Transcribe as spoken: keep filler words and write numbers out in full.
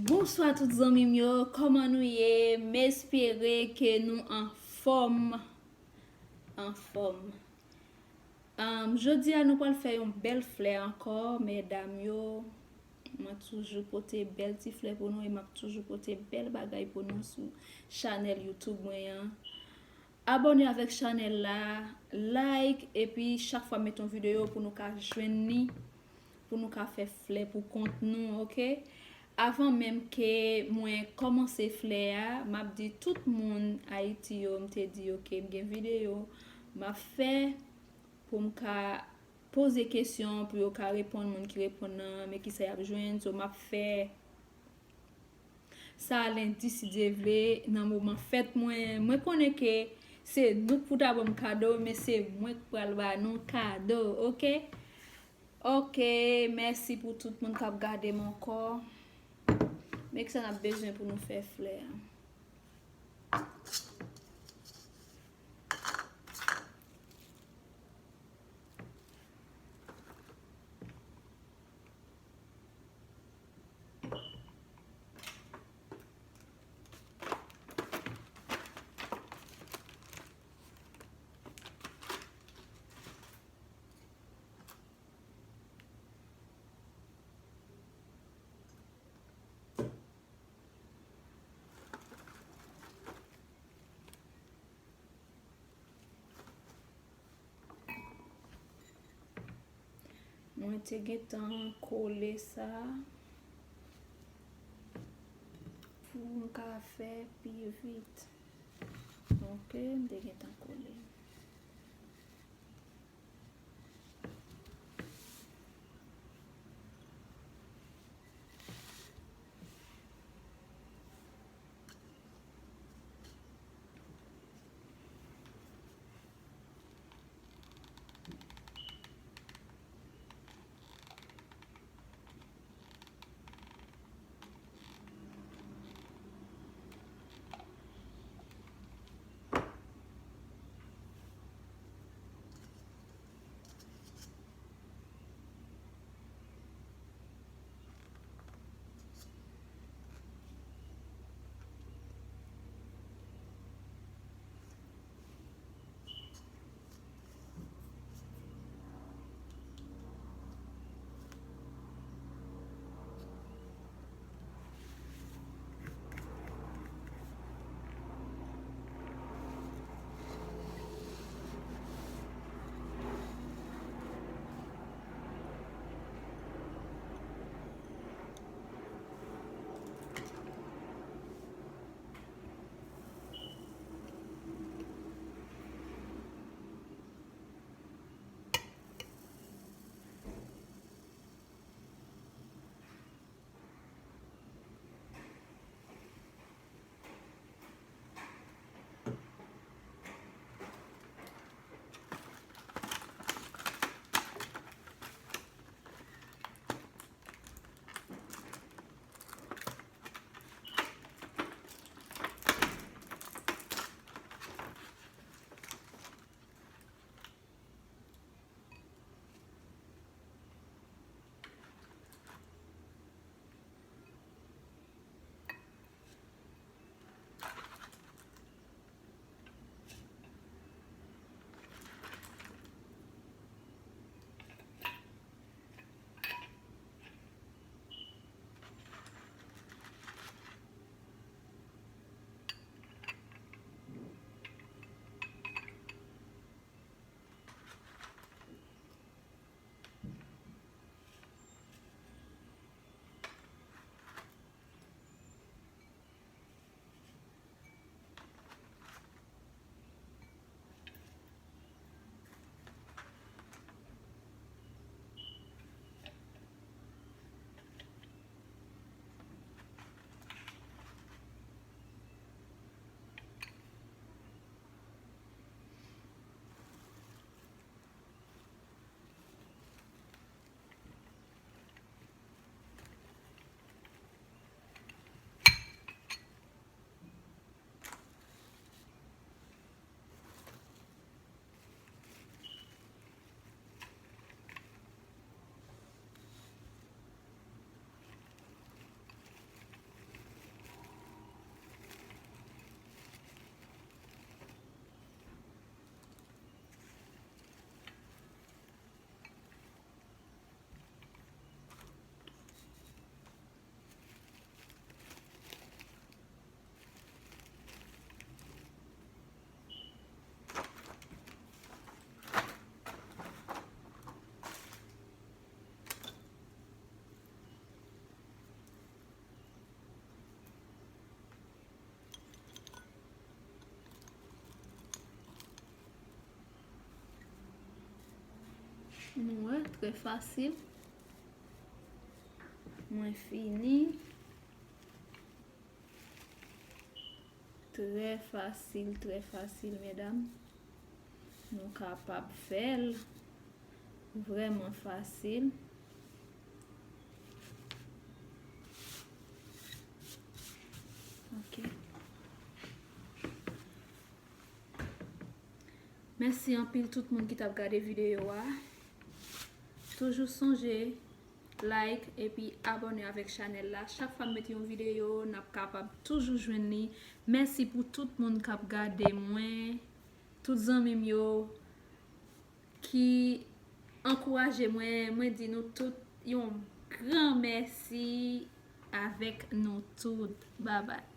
Bonswa tout zanmi m yo, kòman nou ye? M espere ke nou anfòm, anfòm. Um, jodi a nou pral fè yon bèl flè ankò, medam yo. Mwen toujou pote bèl ti flè pou nou e m ap toujou pote bèl bagay pou nou sou chanèl YouTube mwen an. Abòne avèk chanèl la, like, epi chak fwa m mete yon videyo pou nou ka jwenn li, pou nou ka fè flè pou kont nou, oke? Avan menm ke mwen kòmanse flè a, m ap di tout moun Ayiti yo, m te di yo ke m gen videyo m ap fè pou m ka poze kesyon, pou yo ka reponn, moun ki reponn nan, men kisa y ap jwenn. So, m ap fè sa lendi, si Dye vle, nan moman fèt mwen. Mwen konnen ke se nou k pou ta ban m kado, men se mwen k pral ba nou kado, oke? Oke, mèsi pou tout moun k ap gade m ankò. Men kisa n ap bezwen pou nou fè flè a? Mwen te gentan kole sa pou m ka fè pi vit. Ok, m te gentan kole. Nou wè, trè fasil. Mwen fini. Trè fasil, trè fasil, medam. Nou kapab fè l. Vrèman fasil. Ok. Mèsi anpil tout moun ki t ap gade videyo a. Toujou sonje like epi abòne avèk chanèl la. Chak fwa m mete yon videyo, n ap kapab toujou jwenn li. Mèsi pou tout moun k ap gade mwen, tout zanmi m yo ki ankouraje mwen. Mwen di nou tout yon gran mèsi avèk nou tout. Babay.